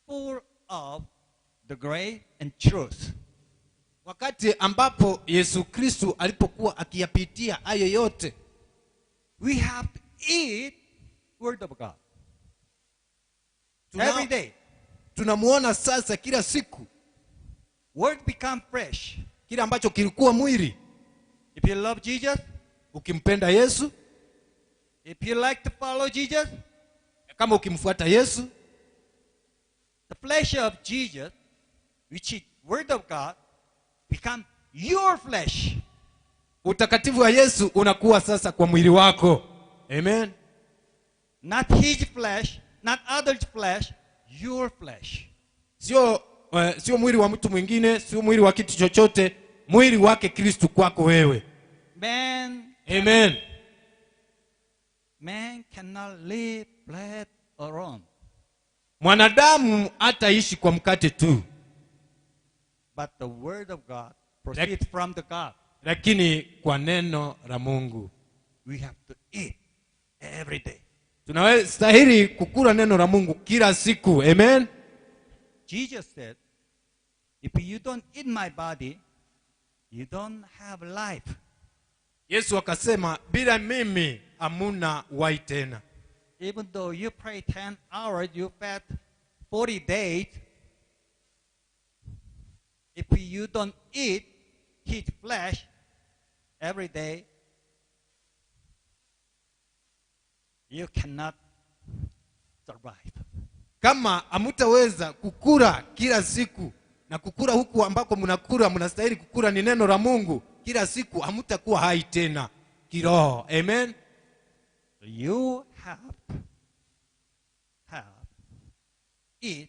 full of the grace and truth. Wakati ambapo Yesu Kristo alipokuwa akiyapitia hayo yote, we have to eat word of God. Every day. Tunamuona sasa kila siku. Word become fresh. Kile ambacho kilikuwa mwili. If you love Jesus, ukimpenda Yesu, if you like to follow Jesus, kama ukimfuata Yesu, the flesh of Jesus, which is word of God, become your flesh. Utakatifu wa Yesu unakuwa sasa kwa mwili wako. Amen. Not his flesh, not others' flesh, your flesh. Sio mwili wa mtu mwingine, sio mwili wa kitu chochote, mwili wake Kristo kwako wewe. Amen. Man cannot live bread alone. Mwanadamu hataishi kwa mkate tu. But the word of God proceeds from the God. Lakini kwa neno la Mungu. We have to eat every day. Tunastahili kukula neno la Mungu kila siku. Amen. Jesus said, if you don't eat my body, you don't have life. Yesu akasema bila mimi hamuna uhai tena. Even though you pray 10 hours, you fast 40 days, if you don't eat his flesh every day, you cannot survive. Kama hamutaweza kukula kila siku, na kukula huku ambako mnakula, mnastahili kukula ni neno la Mungu kila siku, hamutakuwa hai tena kiroho. Amen. You have eat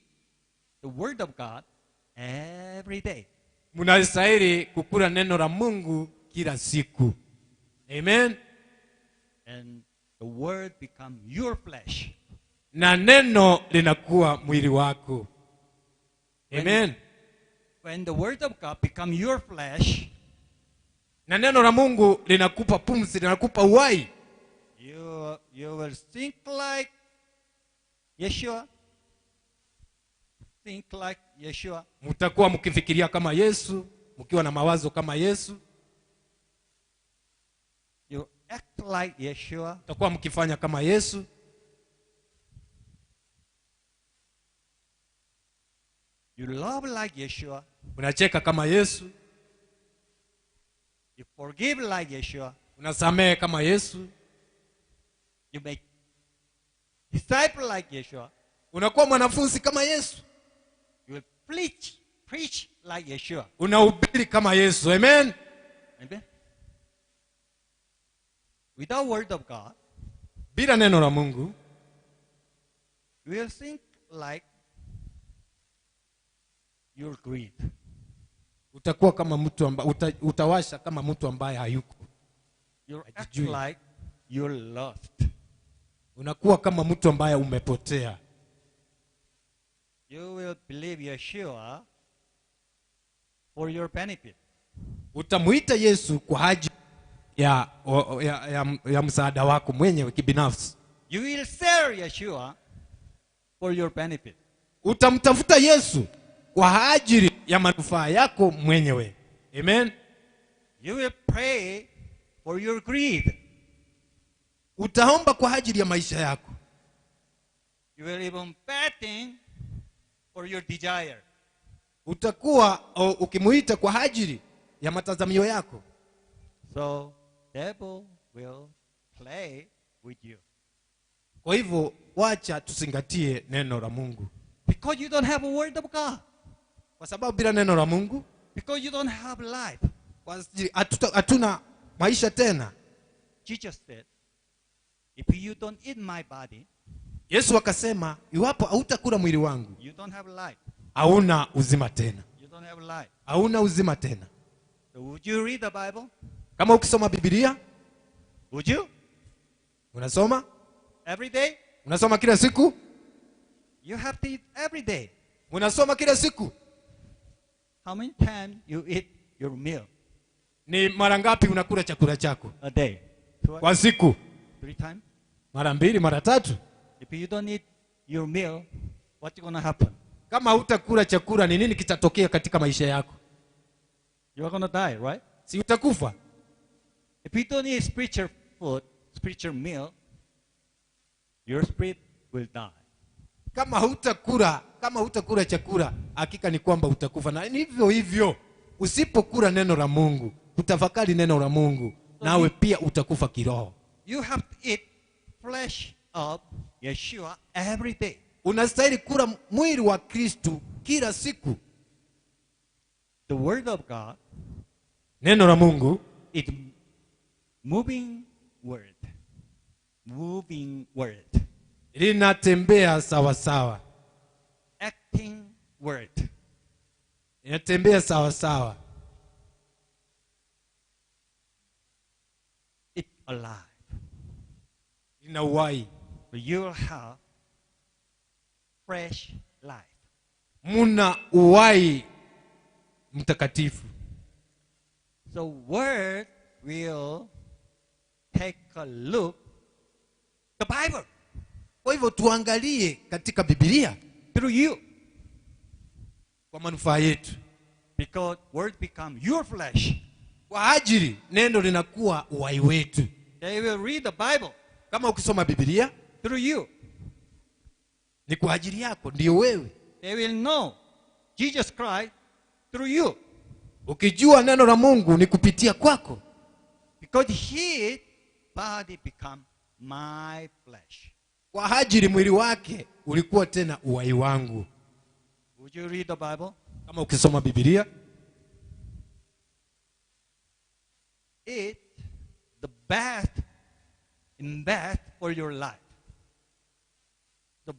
the word of God every day. Mnastahili kukula neno la Mungu kila siku. Amen. And the word become your flesh. Na neno linakuwa mwili wako. Amen. When the word of God become your flesh, na neno la Mungu linakupa pumzi, linakupa uhai. You will think like Yeshua. Think like Yeshua. Mtakuwa mkifikiria kama Yesu, mkiwa na mawazo kama Yesu. You act like Yeshua. Mtakuwa mkifanya kama Yesu. You love like Yeshua. Unacheka kama Yesu. You forgive like Yeshua. Unasamehe kama Yesu. You make disciple like Yeshua. Unakuwa mwanafunzi kama Yesu. You will preach like Yeshua. Unahubiri kama Yesu. Amen. Amen. Without word of God, bila neno la Mungu, we will think like your greed. Utakuwa kama mtu ambaye utawasha kama mtu ambaye hayuko. You act like you're lost. Unakuwa kama mtu ambaye umepotea. You will believe Yeshua for your benefit. Utamuita Yesu kwa ajili ya msaada wako mwenyewe kibinafsi. You will serve Yeshua for your benefit. Utamtafuta Yesu kwa ajili ya manufaa yako mwenyewe. Amen. You will pray for your greed. Utaomba kwa ajili ya maisha yako. You will even fasting for your desire. Utakuwa ukimuita kwa ajili ya matazamio yako. So devil will play with you. Kwa hivyo wacha tuzingatie neno la Mungu. Because you don't have a word of God. Kwa sababu bila neno la Mungu, because you don't have life. Kwa hatuna maisha tena. Jesus said, if you don't eat my body, Yesu akasema iwapo hautakula mwili wangu, you don't have life. Hauna uzima tena. You don't have life. Hauna uzima tena. So would you read the Bible? Kama ukisoma Biblia, would you? Unasoma? Every day? Unasoma kila siku? You have to eat every day. Unasoma kila siku? How many times you eat your meal? Ni mara ngapi unakula chakula chako? A day. Kwa siku. 3 times? Mara mbili, mara tatu. If you don't eat your meal, what's going to happen? Kama hutakula chakula, ni nini kitatokea katika maisha yako? You are going to die, right? Si utakufa? If you don't eat spiritual food, spiritual meal, your spirit will die. Kama hutakula chakula, hakika ni kwamba utakufa. Na hivyo hivyo, usipokula neno la Mungu, utafakari neno la Mungu, nawe pia utakufa kiroho. You have to eat flesh of Yeshua every day. Unastahili kula mwili wa Kristo kila siku. The word of God, neno la Mungu, is moving word. Moving word. Linatembea sawa sawa. Acting word. Linatembea sawa sawa. It's alive. Lina uhai. You have fresh life. Muna uhai mtakatifu. So word will take a look the Bible. Kwa hivyo tuangalie katika Biblia through you, kwa manufaa yetu. Because word become your flesh. Kwa ajili neno linakuwa uhai wetu. They will read the Bible. Kama ukisoma Biblia through you, ni kwa ajili yako, ndio wewe. They will know Jesus Christ through you. Ukijua neno la Mungu ni kupitia kwako. Because his body become my flesh. Kwa ajili mwili wake ulikuwa tena uhai wangu. Would you read the Bible? Kama ukisoma Biblia, it's the best invest for your life. The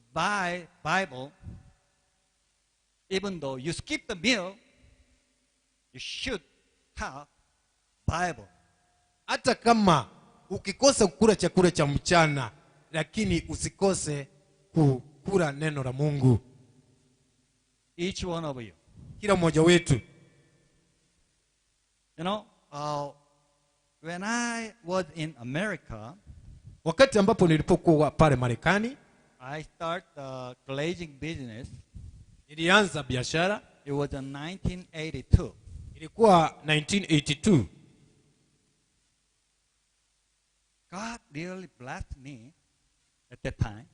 Bible, even though you skip the meal, you should have Bible. Hata kama ukikosa kukula chakula cha mchana, lakini usikose kukula neno la Mungu. Each one of you. Kila mmoja wetu. You know, when I was in America, wakati ambapo nilipokuwa pale Marekani, I start the glazing business. Nilianza biashara. It was in 1982. Ilikuwa 1982. God really blessed me at that time.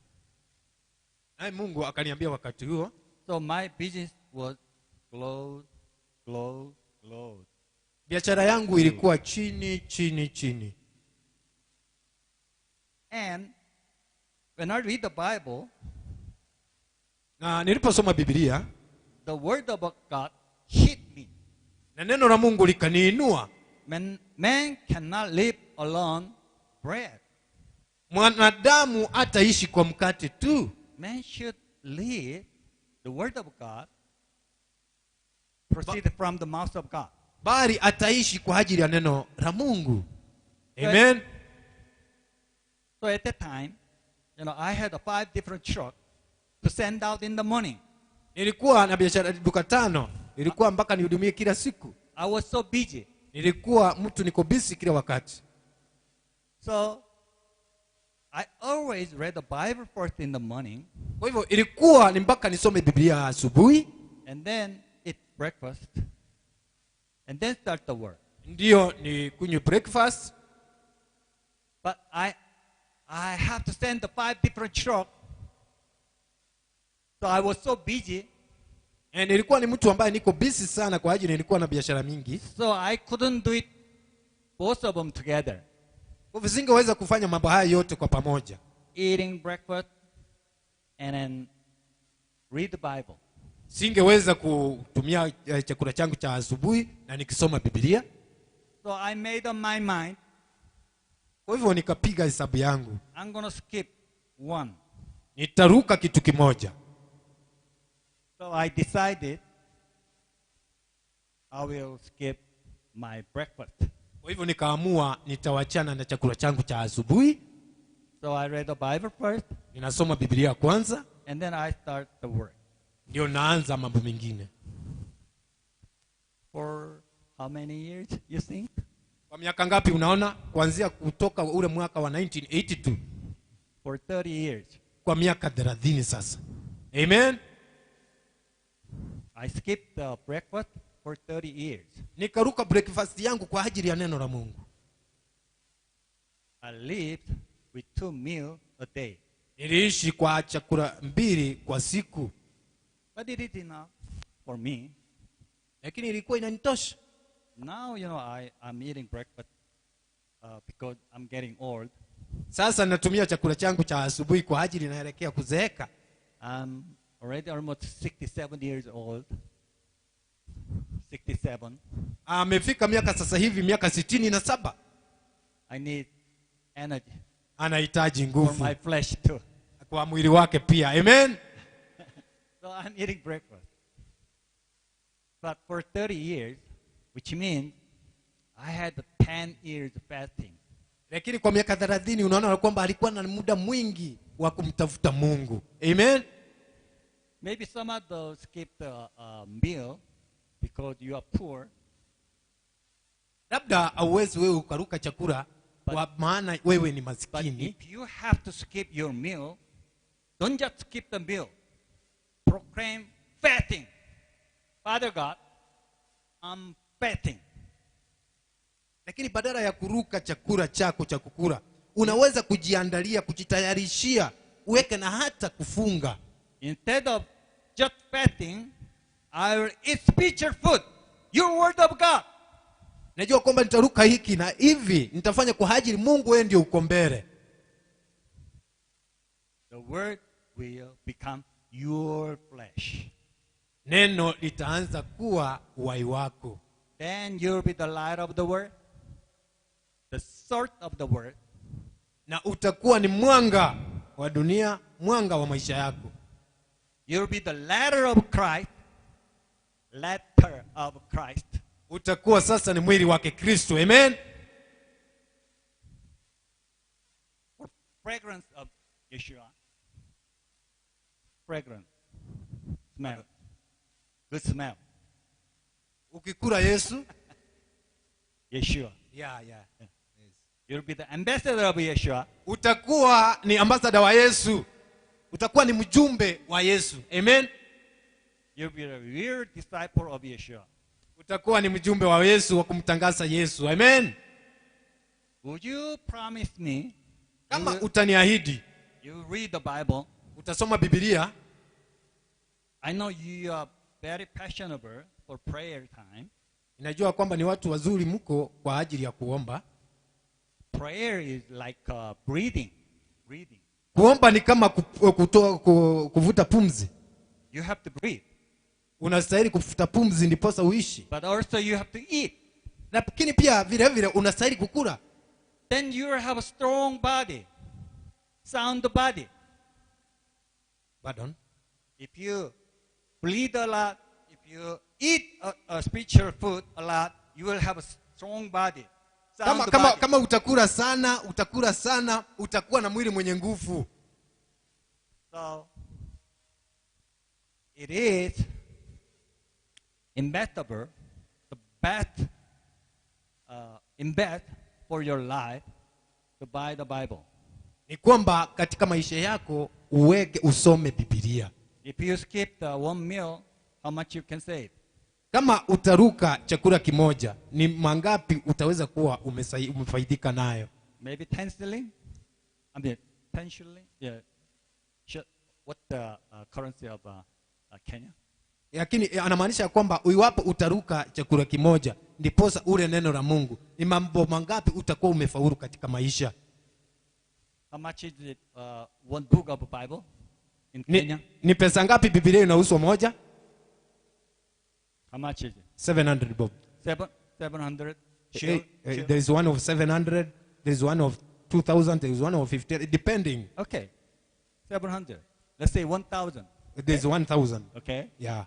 Naye Mungu akaniambia wakati huo. So my business was closed, closed, closed. Biashara yangu ilikuwa chini, chini, chini. And when I read the Bible, na niliposoma Biblia, the word of God hit me. Na neno la Mungu likaniinua. Man cannot live alone bread. Mwanadamu hataishi kwa mkate tu. Man should live the word of God proceed from the mouth of God. Bali ataishi kwa ajili ya neno la Mungu. Amen. So at that time, you know, I had 5 different trucks to send out in the morning. Nilikuwa na biashara duka 5, nilikuwa mpaka nihudumie kila siku. I was so busy. Nilikuwa mtu niko busy kila wakati. So I always read the Bible first in the morning. Kwa hivyo ilikuwa ni mpaka nisome Biblia asubuhi. And then eat breakfast. And then start the work. Ndio ni kunywe breakfast. But I have to send the 5 different trucks. So I was so busy. And nilikuwa ni mtu ambaye niko busy sana kwa ajili nilikuwa na biashara mingi. So I couldn't do it both of them together. Kwa hivyo singeweza kufanya mambo haya yote kwa pamoja. Eating breakfast and then read the Bible. Singeweza kutumia chakula changu cha asubuhi na nikisoma Biblia. So I made up my mind. Kwa hivyo nikapiga hesabu yangu. I'm going to skip one. Nitaruka kitu kimoja. So I decided I will skip my breakfast. Kwa hivyo nikaamua nitawachana na chakula changu cha asubuhi. So I read the Bible first. Ninasoma Biblia kwanza. And then I start the work. Ndio naanza mambo mengine. For how many years you think? Kwa miaka ngapi unaona? Kuanzia kutoka ule mwaka wa 1982. For 30 years. Kwa miaka 30 sasa. Amen. I skipped the breakfast for 30 years. Nikaruka breakfast yangu kwa ajili ya neno la Mungu. I lived with 2 meals a day. Niliishi kwa chakula 2 kwa siku. But it is enough for me. Lakini ilikuwa inanitosha. Now, you know, I'm eating breakfast because I'm getting old. Sasa natumia chakula changu cha asubuhi kwa ajili naelekea kuzeeka. I'm already almost 67 years old. 67. Amefika miaka sasa hivi miaka 67. I need energy. Anahitaji nguvu. For my flesh too. Kwa mwili wake pia. Amen. So I'm eating breakfast. But for 30 years, which means I had 10 years fasting. Lakini kwa miaka 30 unaona kwamba alikuwa na muda mwingi wa kumtafuta Mungu. Amen. Maybe some of those skip the meal because you are poor. Labda hauwezi wewe ukaruka chakula kwa maana wewe ni maskini. But if you have to skip your meal, don't just skip the meal. Proclaim fasting. Father God, I'm fasting. Lakini badala ya kuruka chakula chako cha kukula, unaweza kujiandalia, kujitayarishia, uweke na hata kufunga. Instead of just fasting, I will eat spiritual food, your word of God. Najua kwamba nitaruka hiki na hivi, nitafanya kwa ajili Mungu, wewe ndio uko mbele. The word will become your flesh. Neno litaanza kuwa uhai wako. Then you'll be the light of the world, the salt of the world. Na utakuwa ni mwanga wa dunia, mwanga wa maisha yako. You'll be the letter of Christ, letter of Christ. Utakuwa sasa ni mwili wake Kristo. Amen. Or fragrance of Yeshua. Fragrance. Smell. Good smell. Ukikula Yesu, Yeshua. Yeah, yeah. Yes. You'll be the ambassador of Yeshua. Utakuwa ni ambassador wa Yesu. Utakuwa ni mjumbe wa Yesu. Amen. You'll be a real disciple of Yeshua. Utakuwa ni mjumbe wa Yesu wa kumtangaza Yesu. Amen. Would you promise me? Kama utaniahidi, you read the Bible. Utasoma Biblia. I know you are very passionate for prayer time. Ninajua kwamba ni watu wazuri mko kwa ajili ya kuomba. Prayer is like breathing. Breathing. Kuomba ni kama kuvuta pumzi. You have to breathe. Unastahili kuvuta pumzi ndiposa uishi. But also you have to eat. Lakini pia vile vile unastahili kukula. Then you have a strong body. Sound body. Pardon? If you bleed a lot, if you eat a spiritual food a lot, you will have a strong body. Sound body. Kama utakula sana, utakula sana, utakuwa na mwili mwenye nguvu. So it is investable, the best invest for your life to buy the Bible. Ni kwamba katika maisha yako uweke usome Biblia. If you skip the one meal, how much you can save? Kama utaruka chakula kimoja, ni mangapi utaweza kuwa umefaidika nayo? Maybe 10 shilling? I mean, 10 shilling? Yeah. What the currency of Kenya? Lakini anamaanisha kwamba iwapo utaruka chakula kimoja, ndiposa ule neno la Mungu, ni mambo mangapi utakuwa umefaulu katika maisha? How much is it, one book of Bible in Kenya? Ni pesa ngapi Biblia inauzwa moja? How much is it? 700 bob. 700. There is one of 700, there is one of 2,000, there is one of 50, depending. Okay. 700. Let's say 1,000. There is 1,000. Okay. Yeah.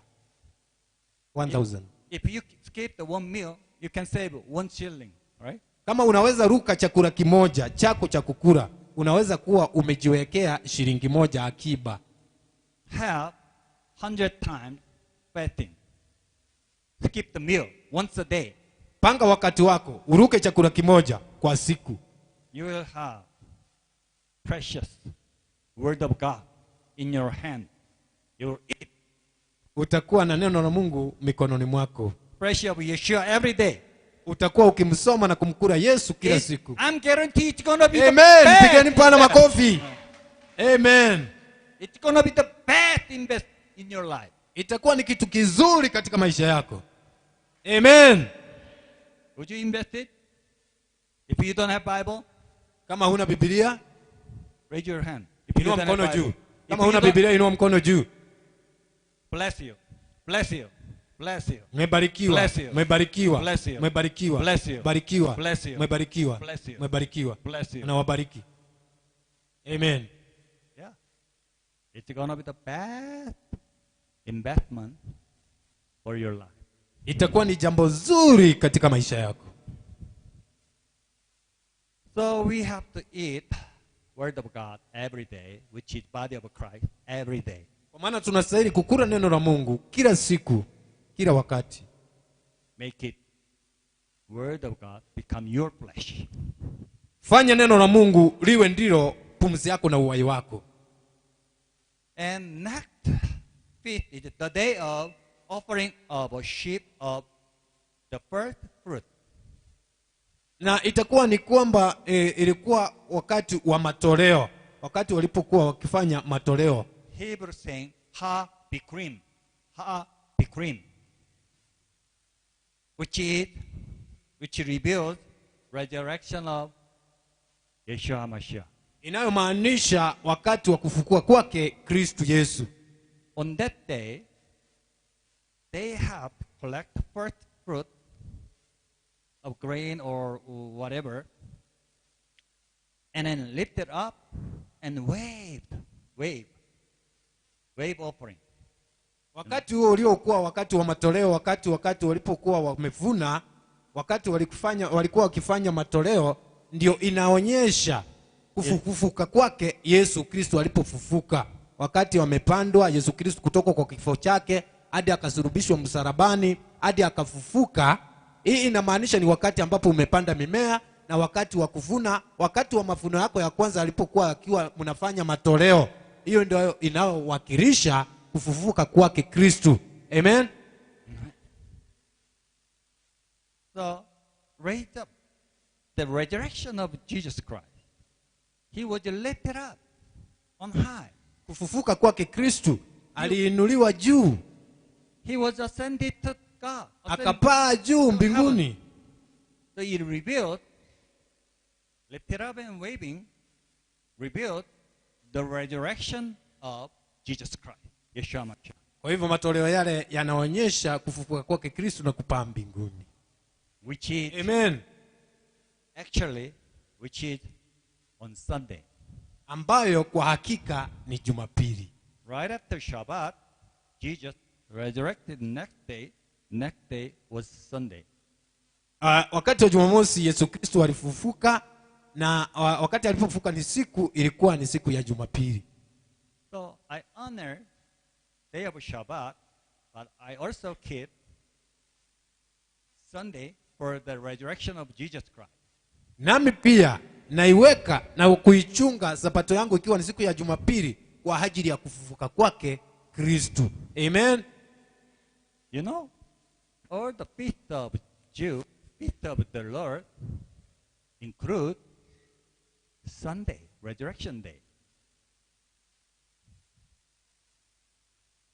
1,000. If you skip the one meal, you can save 1 shilling, right? Kama unaweza ruka chakula kimoja chako cha kukula, unaweza kuwa umejiwekea shilingi moja akiba. Have 100 times fasting. Skip the meal once a day. Panga wakati wako, uruke chakula kimoja kwa siku. You will have precious word of God in your hand. You will eat. Utakuwa na neno la Mungu mikononi mwako. Fresh of Yeshua every day. Utakuwa ukimsoma na kumkula Yesu kila siku. I'm guaranteed it's gonna be the Amen. best. Pigeni Bwana makofi. Amen. It's gonna be the best invest in your life. Itakuwa ni kitu kizuri katika maisha yako. Amen. Would you invest it? If you don't have Bible, Kama huna Biblia, raise your hand. If you inua don't have mkono Bible. juu. If Kama you huna don't- Biblia, inua mkono juu. Bless you. Bless you. Bless you. Mmebarikiwa. Bless you. Mmebarikiwa. Bless you. Mmebarikiwa. Bless you. Barikiwa. Bless you. Mmebarikiwa. Bless you. Mmebarikiwa. Bless you. Nawabariki. Amen. Yeah. It's gonna be the best investment for your life. Itakuwa ni jambo zuri katika maisha yako. So we have to eat Word of God every day, which is body of Christ every day. Kwa maana tunastahili kukula neno la Mungu kila siku, kila wakati. Make it Word of God become your flesh. Fanya neno la Mungu liwe ndilo pumzi yako na uhai wako. And next feast is the day of offering of a sheep of the first fruit. Na itakuwa ni kwamba ilikuwa wakati wa matoleo, wakati walipokuwa wakifanya matoleo. Hebrew saying ha bikrim, ha bikrim, which reveals resurrection of Yeshua Mashiach. Inayomaanisha wakati wa kufukua kwake Kristu Yesu. On that day, they have to collect first fruit of grain or whatever, and then lift it up and wave offering. Wakati huo uliokuwa wakati wa matoleo, wakati walipokuwa wamevuna, wakati walikuwa wakifanya matoleo, ndio inaonyesha kufufuka kwake Yesu Kristo alipofufuka. Wakati wamepandwa Yesu Kristo kutoka kwa kifo chake hadi akasulubishwa msalabani hadi akafufuka. Hii inamaanisha ni wakati ambapo umepanda mimea na wakati wa kuvuna, wakati wa mavuno yako ya kwanza alipokuwa akiwa mnafanya matoleo. Hiyo ndio inayowakilisha kufufuka kwake Kristo. Amen. So raise up the resurrection of Jesus Christ. He was lifted up on high. Kufufuka kwake Kristo, aliinuliwa juu. He was ascended to God. Akapaa juu mbinguni. So it revealed, lifted up and waving, revealed the resurrection of Jesus Christ, Yeshua Mashiach. Kwa hivyo matoleo yale yanaonyesha kufufuka kwake Kristo na kupaa mbinguni. Which is Amen. Actually, which is on Sunday. Ambayo kwa hakika ni Jumapili. Right after Shabbat, Jesus resurrected next day. Next day was Sunday. Wakati wa Jumamosi Yesu Kristo alifufuka, na wakati alipofufuka ni siku, ilikuwa ni siku ya Jumapili. So I honor day of Shabbat, but I also keep Sunday for the resurrection of Jesus Christ. Nami pia naiweka na kuichunga sabato yangu ikiwa ni siku ya Jumapili kwa ajili ya kufufuka kwake Kristo. Amen. You know, all the feast of Jew, feast of the Lord include Sunday, Resurrection Day.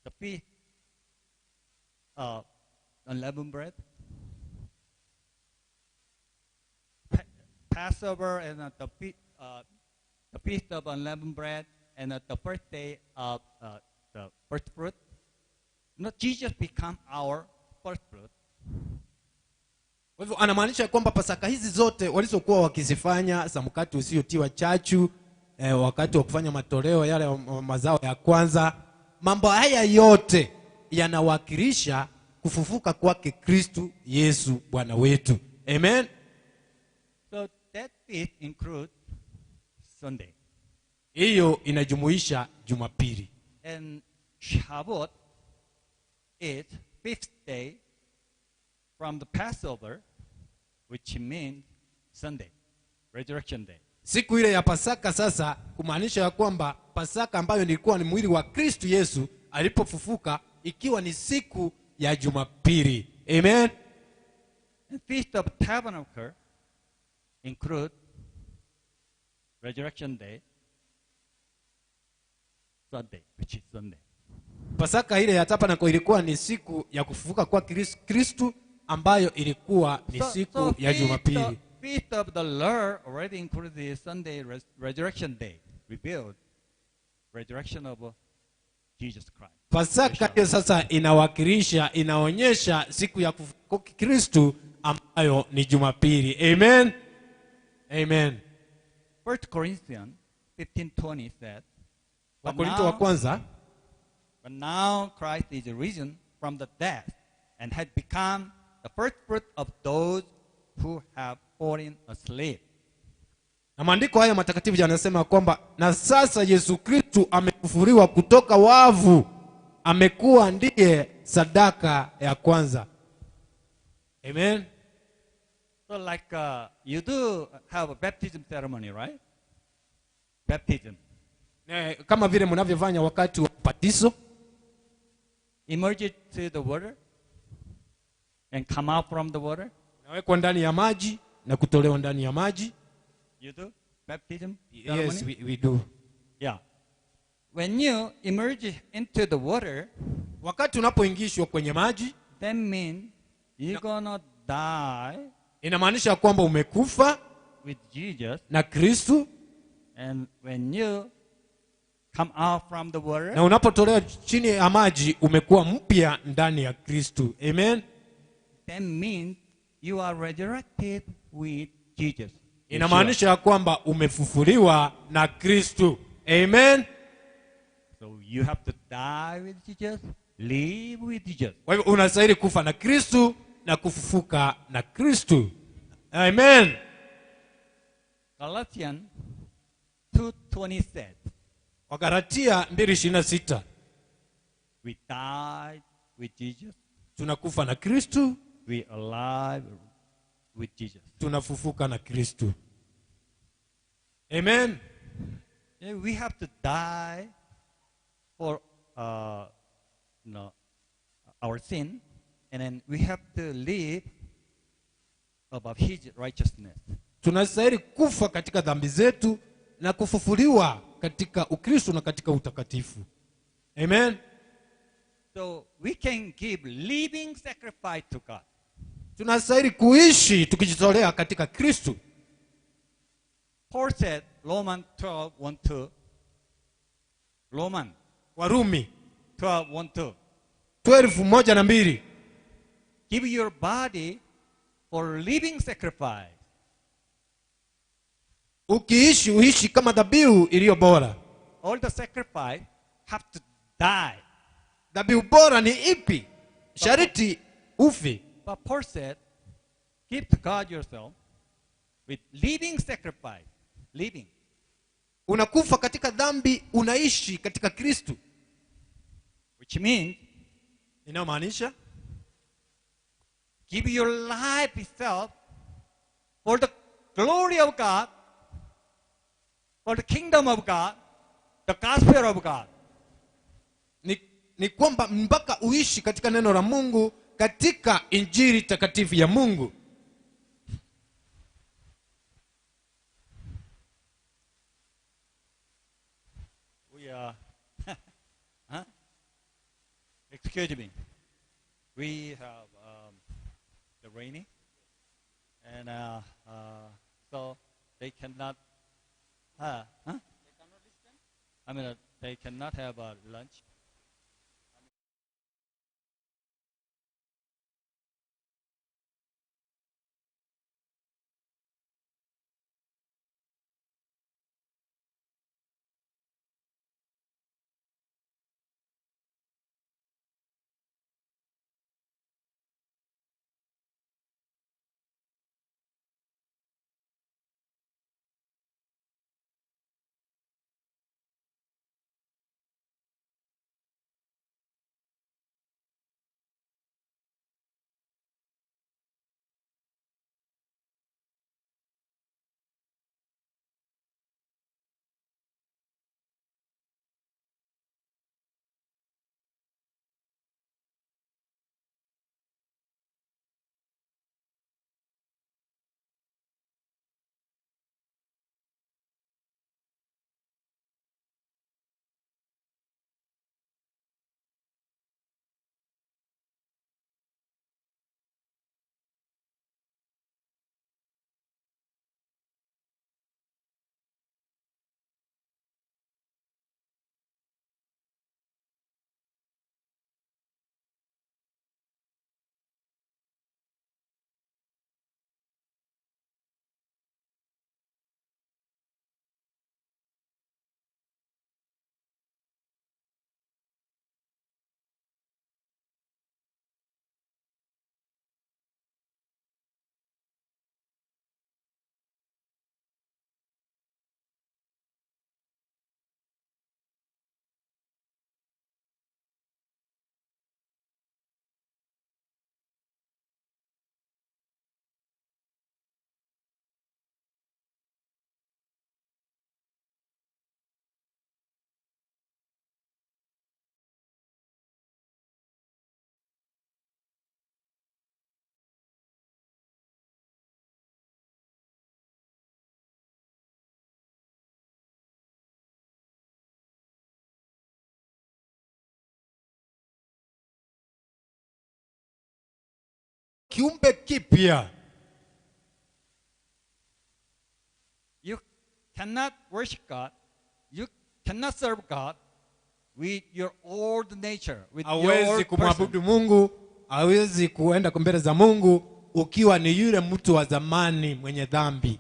The feast of unleavened bread, Passover, and the feast of unleavened bread, and the first day of the first fruit. No, Jesus become our first fruit. Kwa hivyo anamaanisha kwamba Pasaka hizi zote walizokuwa wakizifanya za mkate usiotiwa chachu, wakati wa kufanya matoleo yale mazao ya kwanza, mambo haya yote yanawakilisha kufufuka kwake Kristo Yesu Bwana wetu. Amen. So that feast includes Sunday. Hiyo inajumuisha Jumapili. And Shavuot is fifth day from the Passover, which means Sunday, Resurrection Day. Siku ile ya Pasaka sasa, kumaanisha ya kwamba Pasaka ambayo ilikuwa ni mwili wa Kristo Yesu alipofufuka ikiwa ni siku ya Jumapili. Amen. And Feast of Tabernacle include Resurrection Day, Sunday, which is Sunday. Pasaka ile ya Tabernacle ilikuwa ni siku ya kufufuka kwa Kristu ambayo ilikuwa ni siku ya Jumapili. Feast of the Lord already included the Sunday Resurrection Day, revealed resurrection of Jesus Christ. Pasaka hiyo sasa inawakilisha, inaonyesha siku ya kufufuka kwa Kristu ambayo ni Jumapili. Amen. Amen. 1 Corinthians 15:20 said, Wakorintho wa kwanza, but now Christ is risen from the dead and had become the first fruit of those who have fallen asleep. Na maandiko haya matakatifu yanasema kwamba na sasa Yesu Kristo amefufuliwa kutoka wavu, amekuwa ndiye sadaka ya kwanza. Amen. So like you do have a baptism ceremony, right? Baptism. Kama vile mnavyofanya wakati wa ubatizo. Emerge to the water and come out from the water. Unawekwa ndani ya maji na kutolewa ndani ya maji. You do baptism ceremony? Yes, we do. Yeah. When you emerge into the water, wakati unapoingishwa kwenye maji, that means you're gonna die. Inamaanisha kwamba umekufa with Jesus na Kristo. And when you come out from the water, na unapotolewa chini ya maji umekuwa mpya ndani ya Kristo. Amen. That means you are resurrected with Jesus. Inamaanisha kwamba umefufuliwa na Kristo. Amen. So you have to die with Jesus, live with Jesus. Kwa hivyo unastahili kufa na Kristo na kufufuka na Kristo. Amen. Galatians 2:26. Wagalatia 2:26. We died with Jesus. Tunakufa na Kristo. We alive with Jesus. Tunafufuka na Kristo. Amen. Yeah, we have to die for our sin, and then we have to live above His righteousness. Tunastahili kufa katika dhambi zetu na kufufuliwa katika Ukristo na katika utakatifu. Amen. So we can give living sacrifice to God. Tunastahili kuishi tukijitolea katika Kristo. Paul said, Romans 12:1-2. Roman Warumi 12:1-2. 12:1-2. Give your body for living sacrifice. Ukiishi uishi kama dhabihu iliyo bora. All the sacrifice have to die. Dhabihu bora ni ipi? Shariti ufi. But Paul said, give to God yourself with living sacrifice. Living. Unakufa katika dhambi, unaishi katika Kristo. Which means, inamaanisha give your life itself for the glory of God, for the kingdom of God, the gospel of God. Ni kwamba mpaka uishi katika neno la Mungu, katika injili takatifu ya Mungu. We are, huh? Excuse me. We have the rainy, and so they cannot. Huh? They cannot listen. I mean, they cannot have a lunch. kiumbe kipya. You cannot worship God. You cannot serve God with your old nature, with your Hawezi old person. kumwabudu Mungu, hawezi kuenda mbele za Mungu ukiwa ni yule mtu wa zamani mwenye dhambi.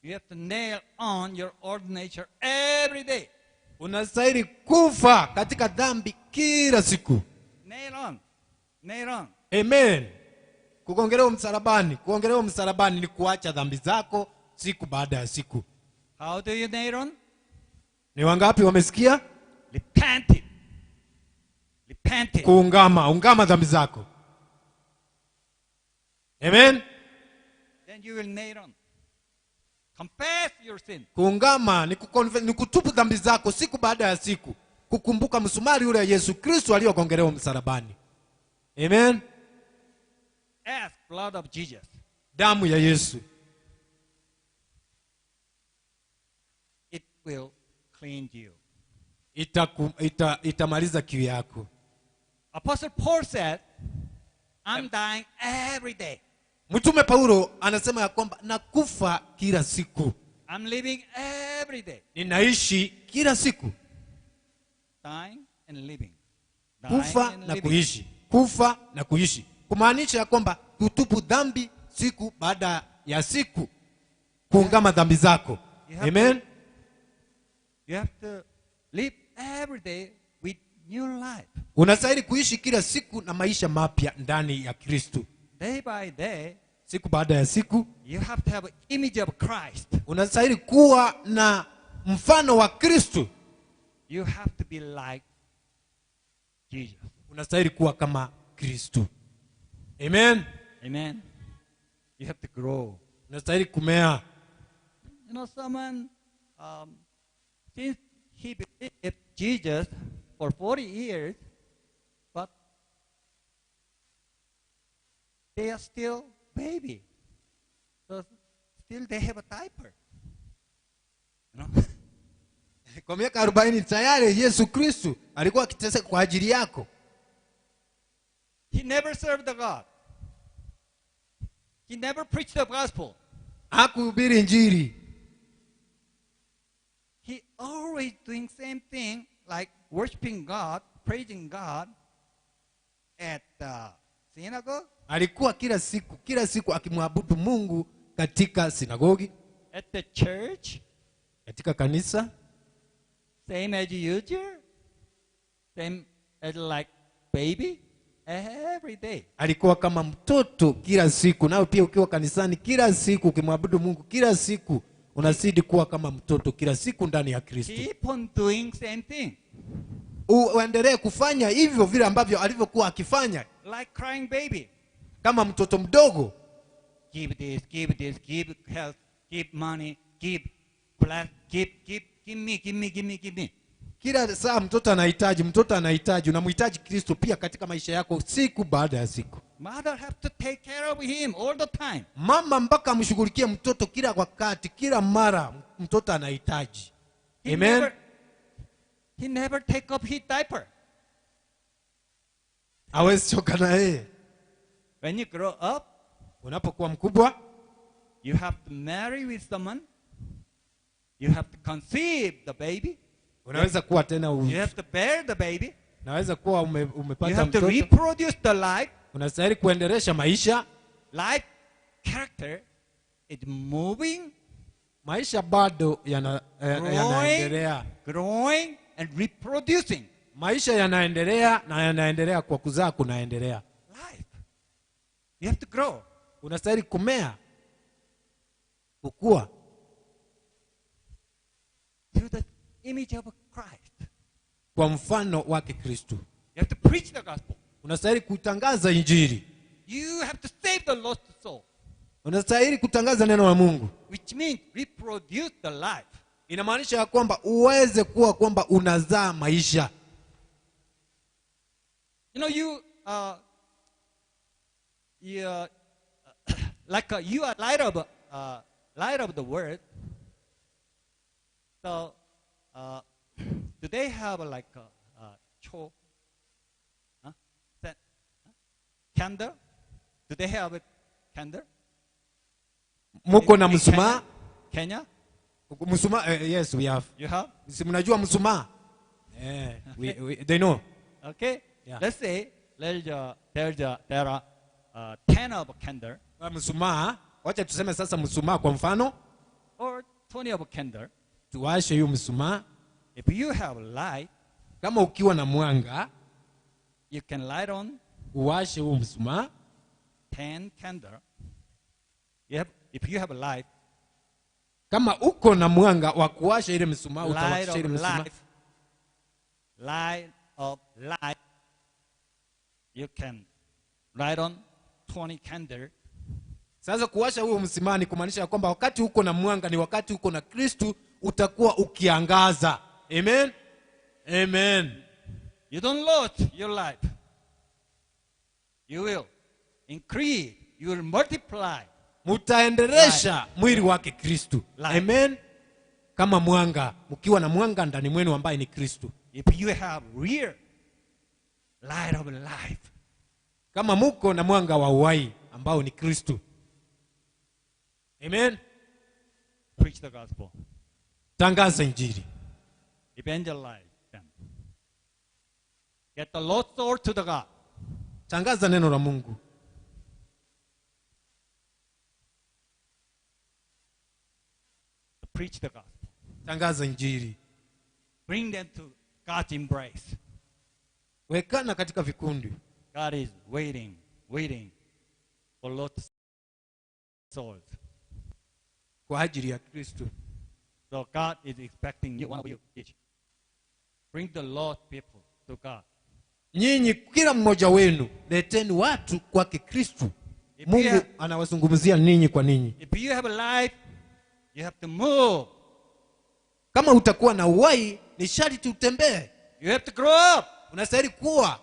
You have to nail on your old nature every day. Unastahili kufa katika dhambi kila siku. Nail on. Nail on. Amen. Kugongelewa msalabani, kugongelewa msalabani ni kuacha dhambi zako siku baada ya siku. How do you nail on? Ni wangapi wamesikia? Repent it. Repent it. Kuungama, ungama dhambi zako. Amen. Then you will nail on. Confess your sin. Kuungama ni kutubu dhambi zako siku baada ya siku, kukumbuka msumari ule Yesu Kristo aliyogongelewa msalabani. Amen. Ask blood of Jesus. Damu ya Yesu It will cleanse you. Itamaliza kiu yako. Apostle Paul said, I'm dying every day. Mtume Paulo anasema ya kwamba nakufa kila siku. I'm living every day. Ninaishi kila siku. Dying and living. Dying Kufa and na living. kuishi. Kufa na kuishi. Kumaanisha ya kwamba kutubu dhambi siku baada ya siku. Kuungama dhambi zako. Amen. You have to live every day with new life. Unastahili kuishi kila siku na maisha mapya ndani ya Kristo. Day by day, Siku baada ya siku, you have to have an image of Christ. unastahili kuwa na mfano wa Kristo. You have to be like Jesus. Unastahili kuwa kama Kristo. Amen. Amen. You have to grow. Unastahili kumea. You know, someone, since he believed Jesus for 40 years, but they are still baby. So still they have a diaper. You know? Kwa miaka 40 tayari Yesu Kristo alikuwa akiteseka kwa ajili yako. He never served the God. He never preached the gospel. Hakuhubiri Injili. He always doing same thing, like worshiping God, praising God at the synagogue. Alikuwa kila siku akimwabudu Mungu katika sinagogi, at the church, katika kanisa. Same as usual, same as like baby every day. Alikuwa kama mtoto kila siku. Nawe pia ukiwa kanisani kila siku ukimwabudu Mungu kila siku, unazidi kuwa kama mtoto kila siku ndani ya Kristo. Keep on doing same thing. Uendelee kufanya hivyo vile ambavyo alivyokuwa akifanya. Like crying baby. Kama mtoto mdogo. Give this, give this, give health, give money, give bless, give, give, give me, give me, give me, give me. Kila saa mtoto anahitaji, mtoto anahitaji. Unamhitaji Kristo pia katika maisha yako siku baada ya siku. Mother have to take care of him all the time. Mama mpaka amshughulikie mtoto kila wakati, kila mara mtoto anahitaji. Amen. He never take up his diaper. Hawezi choka na yeye. When you grow up, unapokuwa mkubwa, you have to marry with someone. You have to conceive the baby. Unaweza kuwa tena You have to bear the baby. Unaweza kuwa umepata You have to mtoto. reproduce the life. Unastahili kuendelesha maisha. Life character is moving. Maisha bado yanaendelea. Growing and reproducing. Maisha yanaendelea na yanaendelea kwa kuzaa kunaendelea. Life. You have to grow. Unastahili kumea. Kukua. To the image of Christ. Kwa mfano wake Kristo. You have to preach the gospel. Unastahili kutangaza Injili. You have to save the lost soul. Unastahili kutangaza neno la Mungu. Which means reproduce the life. Inamaanisha ya kwamba uweze kuwa kwamba unazaa maisha. You know, you like you are light of the world. So, do they have like a cho, huh? Candle? Do they have a candle? Muko na mshumaa? Kenya? Mshumaa, yes, we have. You have? Si mnajua mshumaa? They know. Okay. Yeah. Let's say there are 10 of candle. Mshumaa, wacha tuseme sasa mshumaa kwa mfano. Or 20 of candle. Tuwashe hiyo mshumaa. If you have light, kama ukiwa na mwanga, you can light on. Uwashe huo mshumaa. 10 candle. If you have a light, kama uko na mwanga wa kuwasha ile mshumaa, utawasha ile mshumaa. Light of light. You can light on 20 candle. Sasa kuwasha huo mshumaa ni kumaanisha kwamba wakati uko na mwanga ni wakati uko na Kristo, utakuwa ukiangaza. Amen. Amen. You don't lose your life. You will increase, you will multiply. Mutaendelesha mwili wake Kristo. Amen. Kama mwanga, mkiwa na mwanga ndani mwenu ambaye ni Kristo. If you have real light of life. Kama muko na mwanga wa uhai ambao ni Kristo. Amen. Preach the gospel. Tangaza injili. Evangelize them. Get the lost soul to the God. Tangaza neno la Mungu. Preach the gospel. Tangaza injili. Bring them to God's embrace. Wekana katika vikundi. God is waiting, waiting for lost souls. Kwa ajili ya Kristo. So God is expecting you, one of you each. Bring the lost people to God. Nyinyi kila mmoja wenu leteni watu kwake Kristo. Mungu anawazungumzia ninyi kwa ninyi. If you have a life, you have to move. Kama utakuwa na uhai, ni sharti utembee. You have to grow up. Unastahili kuwa.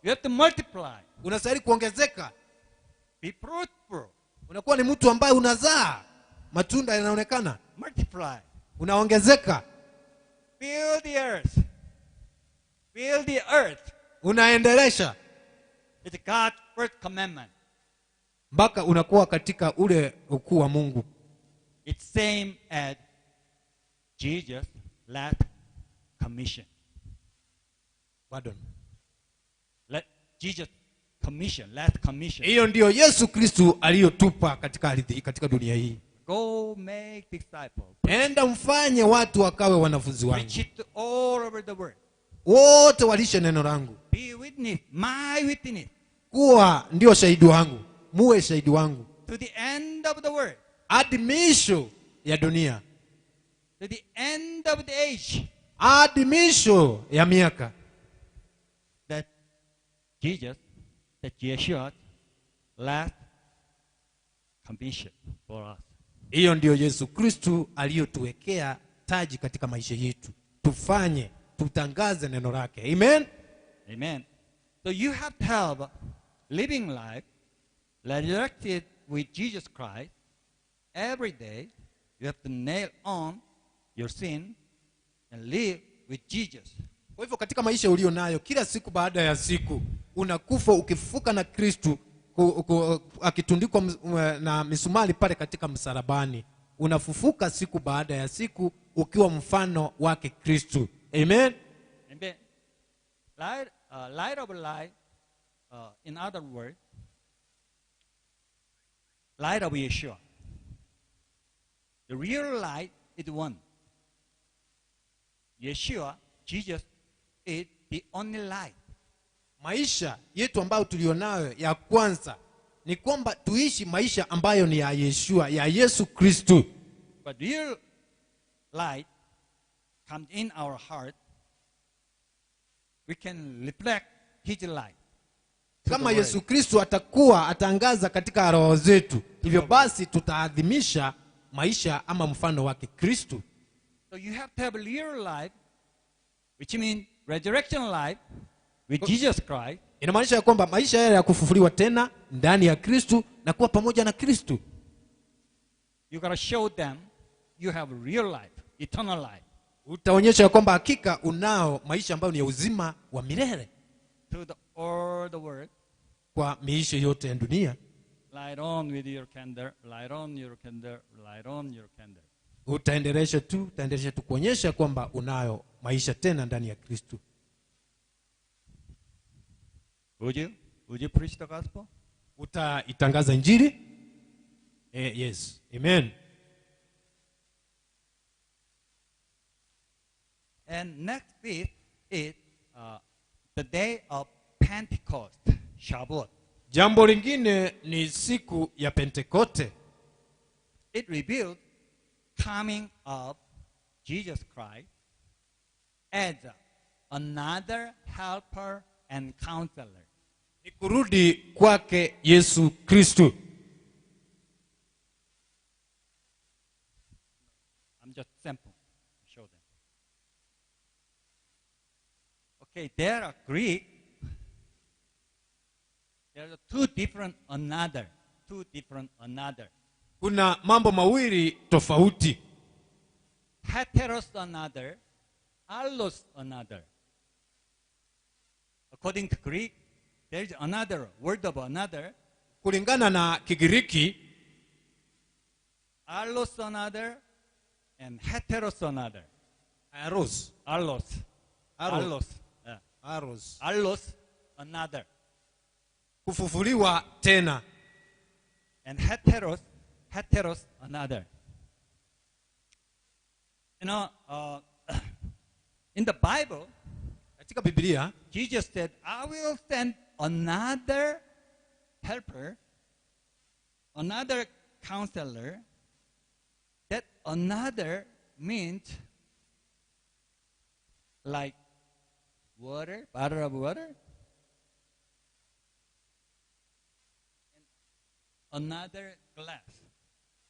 You have to multiply. Unastahili kuongezeka. Be fruitful. Unakuwa ni mtu ambaye unazaa. Matunda yanaonekana. Multiply. Unaongezeka. Fill the earth. Fill the earth. Unaendelesha. It's God's first commandment. Mpaka unakuwa katika ule ukuu wa Mungu. It's same as Jesus' last commission. Pardon. Let Jesus commission, last commission. Hiyo ndio Yesu Kristo aliyotupa katika ardhi, katika dunia hii. Go make disciples. Enda mfanye watu wakawe wanafunzi wangu. Preach it all over the world. Wote walishe neno langu. Be witness, my witness. Kuwa ndio shahidi wangu, muwe shahidi wangu. To the end of the world. Hadi misho ya dunia. To the end of the age. Hadi misho ya miaka. That Jesus, that Yeshua last commission for us. Hiyo ndio Yesu Kristo aliyotuwekea taji katika maisha yetu. Tufanye, tutangaze neno lake. Amen. Amen. So you have to have living life resurrected with Jesus Christ. Every day you have to nail on your sin and live with Jesus. Kwa hivyo katika maisha ulio nayo kila siku baada ya siku unakufa ukifuka na Kristo akitundikwa na misumari pale katika msalabani. Unafufuka siku baada ya siku ukiwa mfano wake Kristo. Amen. Amen. Light, light of light, in other words, light of Yeshua. The real light is one. Yeshua, Jesus, is the only light. Maisha yetu ambayo tulionayo ya kwanza ni kwamba tuishi maisha ambayo ni ya Yeshua, ya Yesu Kristo. But real light comes in our heart. We can reflect his light. Kama Yesu Kristo atakuwa atangaza katika roho zetu, hivyo basi tutaadhimisha maisha ama mfano wake Kristo. So you have to have a real life, which means resurrection life with Jesus Christ. Inamaanisha kwamba maisha yale ya kufufuliwa tena ndani ya Kristo na kuwa pamoja na Kristo. You got to show them you have real life, eternal life. Utaonyesha kwamba hakika unao maisha ambayo ni ya uzima wa milele. To the all the world. Kwa miisho yote ya dunia. Light on with your candle, light on your candle, light on your candle. Utaendelesha tu kuonyesha kwamba unayo maisha tena ndani ya Kristo. Would you? Would you preach the gospel? Utaitangaza injili? Yes. Amen. And next week is the day of Pentecost, Shavuot. Jambo lingine ni siku ya Pentekote. It revealed coming of Jesus Christ as another helper and counselor. Ni kurudi kwake Yesu Kristo. I'm just simple. Show them. Okay, there are Greek. There are two different another. Two different another. Kuna mambo mawili tofauti. Heteros another, allos another. According to Greek, there is another word of another. Kulingana na Kigiriki, allos another and heteros another. Aros. Allos. Aros. Allos. Yeah. Aros. Allos another. Kufufuliwa tena. And heteros another. You know, in the Bible, katika Biblia, Jesus said, I will send another helper, another counselor. That another means like water, bottle of water. And another glass.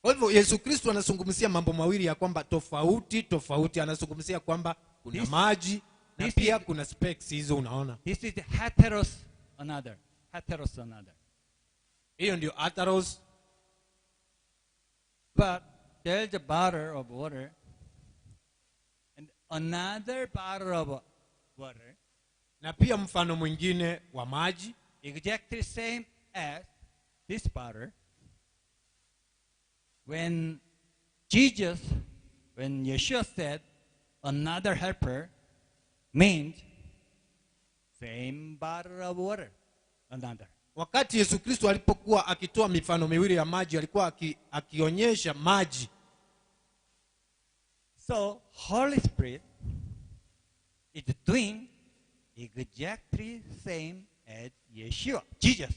Kwa hivyo Yesu Kristo anazungumzia mambo mawili ya kwamba tofauti tofauti. Anazungumzia kwamba kuna maji na pia kuna specs hizo unaona. This is heteros another. Heteros another. Hiyo ndio heteros. But there's a bottle of water and another bottle of water. Na pia mfano mwingine wa maji. Exactly same as this bottle. When Yeshua said another helper means same bottle of water, another. Wakati Yesu Kristo alipokuwa akitoa mifano miwili ya maji, alikuwa akionyesha maji. So Holy Spirit is doing exactly same as Yeshua, Jesus.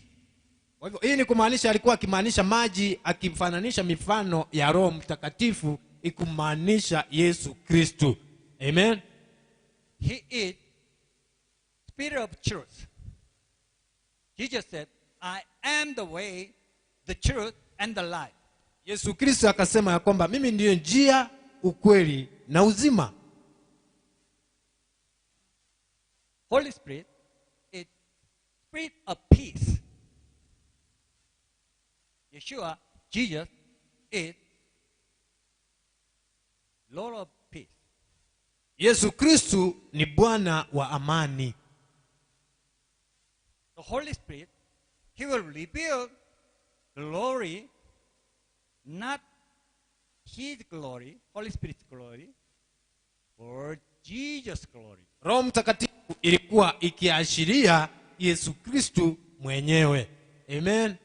Kwa hivyo hii ni kumaanisha alikuwa akimaanisha maji, akimfananisha mifano ya Roho Mtakatifu ikumaanisha Yesu Kristo. Amen. He is Spirit of truth. Jesus said, I am the way, the truth and the life. Yesu Kristo akasema ya kwamba mimi ndiyo njia, ukweli na uzima. Holy Spirit is Spirit of peace. Yeshua, Jesus, is Lord of peace. Yesu Kristo ni Bwana wa amani. The Holy Spirit, He will reveal glory, not His glory, Holy Spirit's glory, or Jesus' glory. Roho Mtakatifu ilikuwa ikiashiria Yesu Kristo mwenyewe. Amen.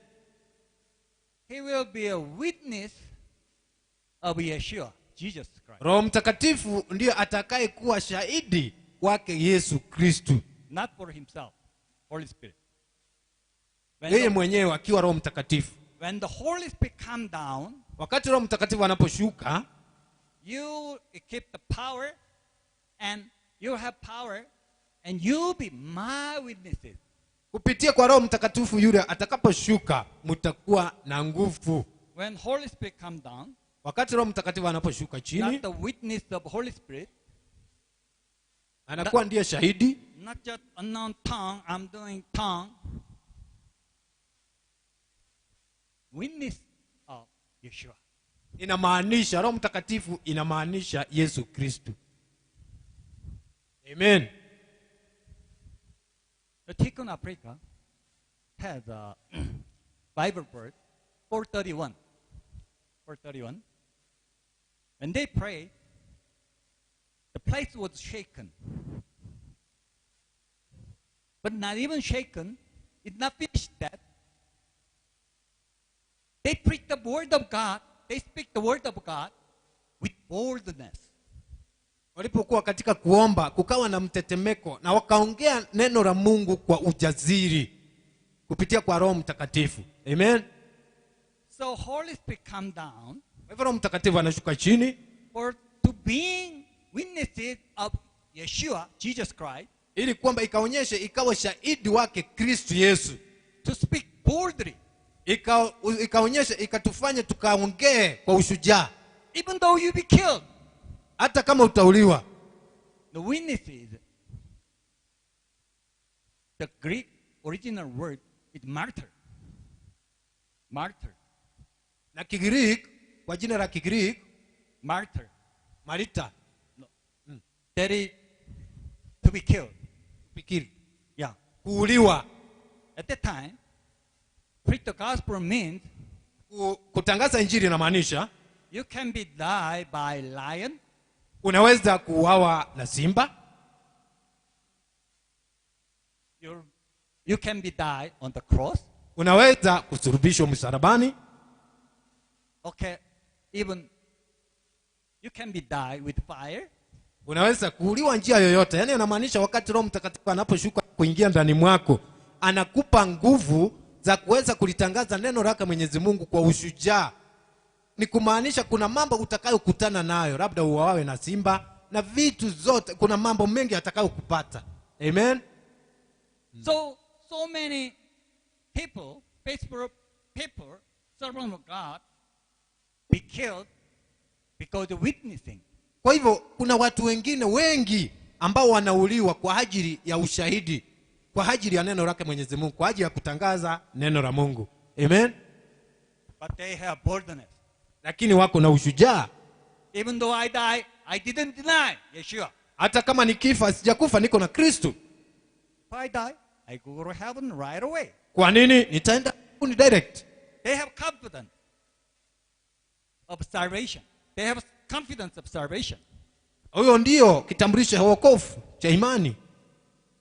He will be a witness of Yeshua, Jesus Christ. Roho Mtakatifu ndiye atakayekuwa shahidi wake Yesu Kristo. Not for himself, Holy Spirit. Yeye mwenyewe akiwa Roho Mtakatifu. When the Holy Spirit come down, wakati Roho Mtakatifu anaposhuka, you keep the power and you have power and you be my witnesses. Kupitia kwa Roho Mtakatifu yule atakaposhuka mtakuwa na nguvu. When Holy Spirit come down, wakati Roho Mtakatifu anaposhuka chini, not the witness of Holy Spirit, anakuwa ndiye shahidi. Not just unknown tongue, I'm doing tongue. Witness of Yeshua. Inamaanisha Roho Mtakatifu inamaanisha Yesu Kristo. Amen. The Tikkun Africa has a Bible verse. 4:31. 4:31. When they prayed, the place was shaken. But not even shaken, it not finished that. They preach the word of God, they speak the word of God with boldness. Walipokuwa katika kuomba kukawa na mtetemeko na wakaongea neno la Mungu kwa ujasiri kupitia kwa Roho Mtakatifu. Amen. So Holy Spirit come down. Kwa hivyo Roho Mtakatifu anashuka chini for to being witnesses of Yeshua, Jesus Christ, ili kwamba ikaonyeshe ikawa shahidi wake Kristo Yesu. To speak boldly. Ikaonyesha ikatufanya tukaongee kwa ushujaa. Even though you be killed. Hata kama utauliwa. The witnesses, the Greek original word is martyr. Martyr. Na Kigiriki, kwa jina la Kigiriki, martyr. Marita. No. That is to be killed. To be killed. Yeah. Kuuliwa. At that time, preach the gospel means kutangaza injili inamaanisha you can be died by lion. Unaweza kuuawa na simba. You can be died on the cross. Unaweza kusulubishwa msalabani. Okay, even you can be died with fire. Unaweza kuuliwa njia yoyote. Yaani anamaanisha wakati Roho Mtakatifu anaposhuka kuingia ndani mwako, anakupa nguvu za kuweza kulitangaza neno lake Mwenyezi Mungu kwa ushujaa. Ni kumaanisha kuna mambo utakayokutana nayo, labda uawawe na simba na vitu zote, kuna mambo mengi atakayokupata. Amen. So many people, faithful people, servants of God, be killed because of witnessing. Kwa hivyo kuna watu wengine wengi ambao wanauliwa kwa ajili ya ushahidi, kwa ajili ya neno lake Mwenyezi Mungu, kwa ajili ya kutangaza neno la Mungu. Amen. But they have boldness. Lakini wako na ushujaa. Even though I die, I didn't deny Yeshua. Hata kama nikifa sijakufa, niko na Kristo. If I die, I go to heaven right away. Kwa nini? Nitaenda mbinguni direct. They have confidence of salvation. They have confidence of salvation. Huyo ndio kitambulisho cha wokovu cha imani.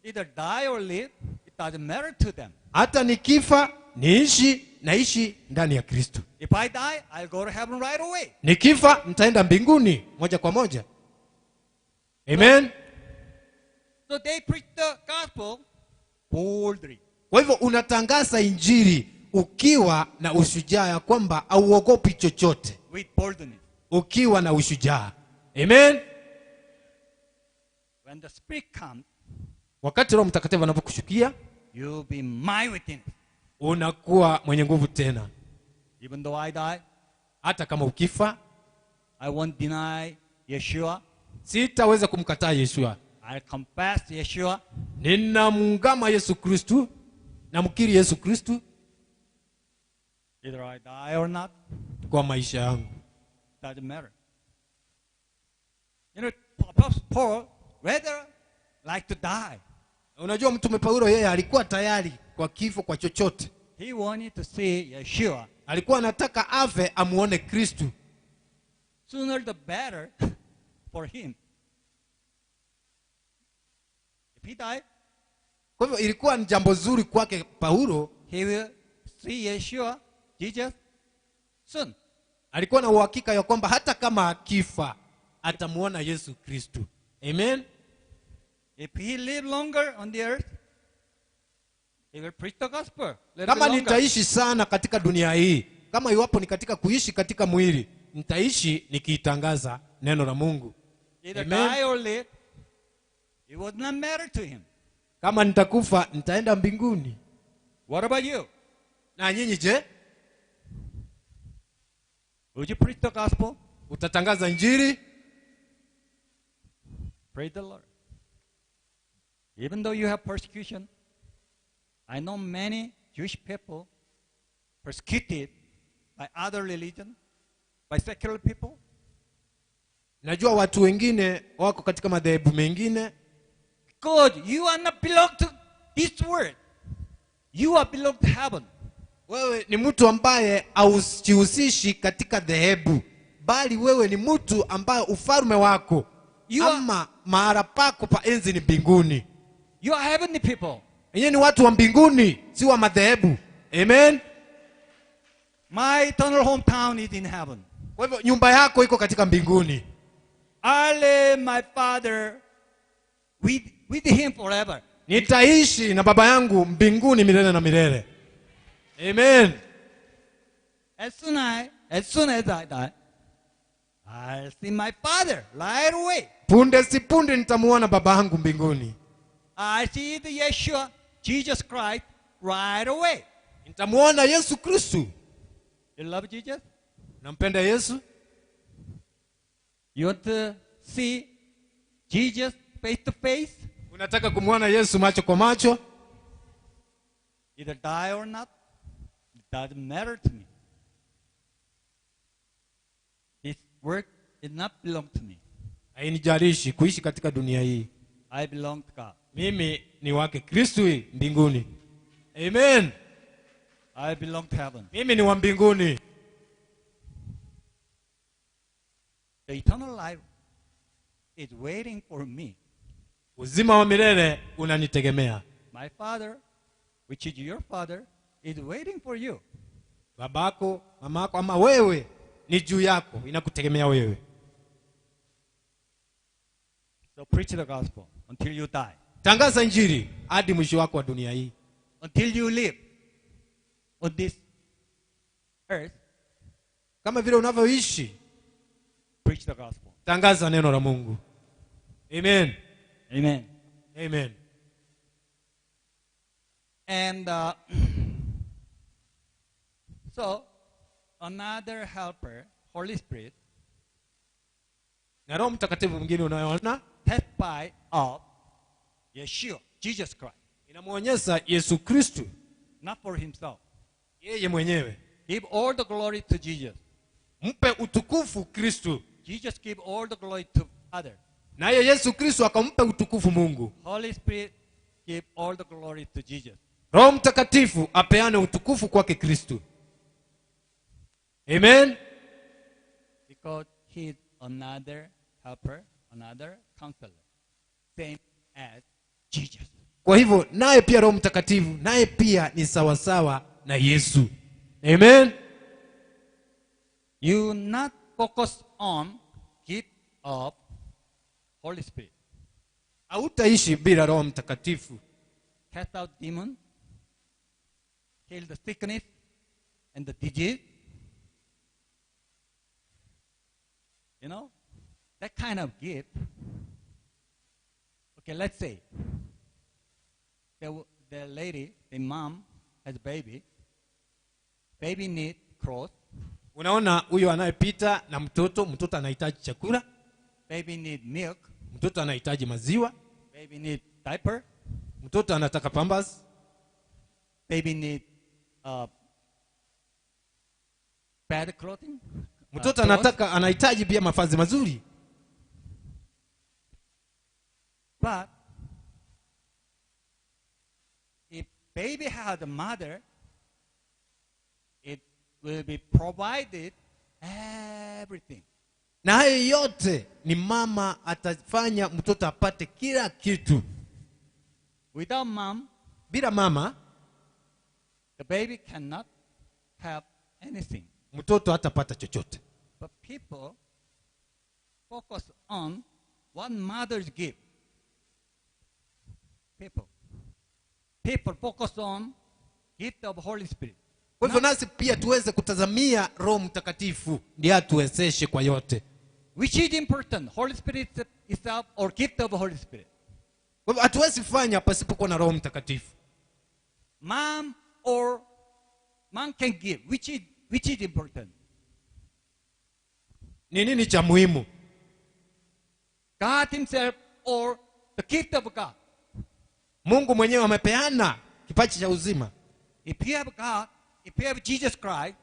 Either die or live, it doesn't matter to them. Hata nikifa niishi, naishi ndani ya Kristo. If I die, I'll go to heaven right away. Nikifa nitaenda mbinguni moja kwa moja. Amen. So they preach the gospel boldly. Kwa hivyo unatangaza injili ukiwa na ushujaa ya kwamba hauogopi chochote. With boldness. Ukiwa na ushujaa. Amen. When the Spirit comes, wakati Roho Mtakatifu anapokushukia, you'll be my witness. Unakuwa mwenye nguvu tena. Even though I die, hata kama ukifa, I won't deny Yeshua. Sitaweza kumkataa Yeshua. I confess Yeshua. Ninamungama Yesu Kristo, namkiri Yesu Kristo. Either I die or not, kwa maisha yangu. Doesn't matter. You know, Apostle Paul rather like to die. Unajua Mtume Paulo yeye alikuwa tayari kwa kifo, kwa chochote. He wanted to see Yeshua. Alikuwa anataka afe amuone Kristo. Sooner the better for him. If he died, kwa hivyo ilikuwa ni jambo zuri kwake Paulo. He will see Yeshua, Jesus, soon. Alikuwa na uhakika ya kwamba hata kama akifa atamuona Yesu Kristo. Amen. If he live longer on the earth, he will preach the gospel. Kama nitaishi sana katika dunia hii, kama iwapo ni katika kuishi katika mwili, nitaishi nikiitangaza neno la Mungu. Either die or live, it would not matter to him. Kama nitakufa, nitaenda mbinguni. What about you? Na nyinyi je? Would you preach the gospel? Utatangaza injili? Praise the Lord. Even though you have persecution, I know many Jewish people persecuted by other religion, by secular people. Najua watu wengine wako katika madhehebu mengine. God, you are not belong to this world. You are belong to heaven. Wewe ni mtu ambaye haujihusishi katika dhehebu, bali wewe ni mtu ambaye ufalme wako ama mahala pako pa enzi ni mbinguni. You are heavenly people. Ninyi ni watu wa mbinguni, si wa madhehebu. Amen. My eternal hometown is in heaven. Kwa hivyo nyumba yako iko katika mbinguni. I live my father with him forever. Nitaishi na baba yangu mbinguni milele na milele. Amen. As soon as I die, I'll see my father right away. Punde si punde nitamuona baba yangu mbinguni. I see the Yeshua, Jesus Christ, right away. Nitamuona Yesu Kristo. You love Jesus? Nampenda Yesu? You want to see Jesus face to face? Unataka kumuona Yesu macho kwa macho? Either die or not, it doesn't matter to me. This work did not belong to me. Hainijalishi kuishi katika dunia hii. I belong to God. Mimi ni wake Kristo mbinguni. Amen. I belong to heaven. Mimi ni wa mbinguni. The eternal life is waiting for me. Uzima wa milele unanitegemea. My father, which is your father, is waiting for you. Babako, mamako ama wewe ni juu yako, inakutegemea wewe. So preach the gospel until you die. Tangaza injili hadi mwisho wako wa dunia hii. Until you live on this earth. Kama vile unavyoishi, preach the gospel. Tangaza neno la Mungu. Amen. Amen. Amen. And so another helper, Holy Spirit, na Roho Mtakatifu mwingine unayoona, testify of Yeshua, Jesus Christ. Inamuonyesha Yesu Kristo, not for himself. Yeye mwenyewe. Give all the glory to Jesus. Mpe utukufu Kristo. Jesus give all the glory to Father. Naye Yesu Kristo akampa utukufu Mungu. Holy Spirit give all the glory to Jesus. Roho Mtakatifu apeane utukufu kwake Kristo. Amen. Because he is another helper, another counselor, same as Jesus. Kwa hivyo naye pia Roho Mtakatifu naye pia ni sawasawa na Yesu. Amen. You not focus on gift of Holy Spirit. Hautaishi bila Roho Mtakatifu. Cast out demon, heal the sickness and the disease. You know, that kind of gift. Okay, let's say the lady, the mom has a baby. Baby need clothes. Unaona huyo anayepita na mtoto, mtoto anahitaji chakula. Baby need milk. Mtoto anahitaji maziwa. Baby need diaper. Mtoto anataka pampers. Baby need bad clothing. Mtoto anahitaji pia mavazi mazuri. But if baby had a mother, it will be provided everything. Na hayo yote ni mama atafanya mtoto apate kila kitu. Without mom, bila mama, the baby cannot have anything. Mtoto hatapata chochote. But people focus on what mothers give. People focus on gift of Holy Spirit. Kwa hivyo nasi pia tuweze kutazamia Roho Mtakatifu ndiye atuwezeshe kwa yote. Which is important, Holy Spirit itself or gift of Holy Spirit? Kwa hivyo hatuwezi fanya pasipokuwa na Roho Mtakatifu. Mom or mom can give, which is important? Ni nini cha muhimu? God himself or the gift of God? Mungu mwenyewe amepeana kipaji cha uzima. If you have God, if you have Jesus Christ,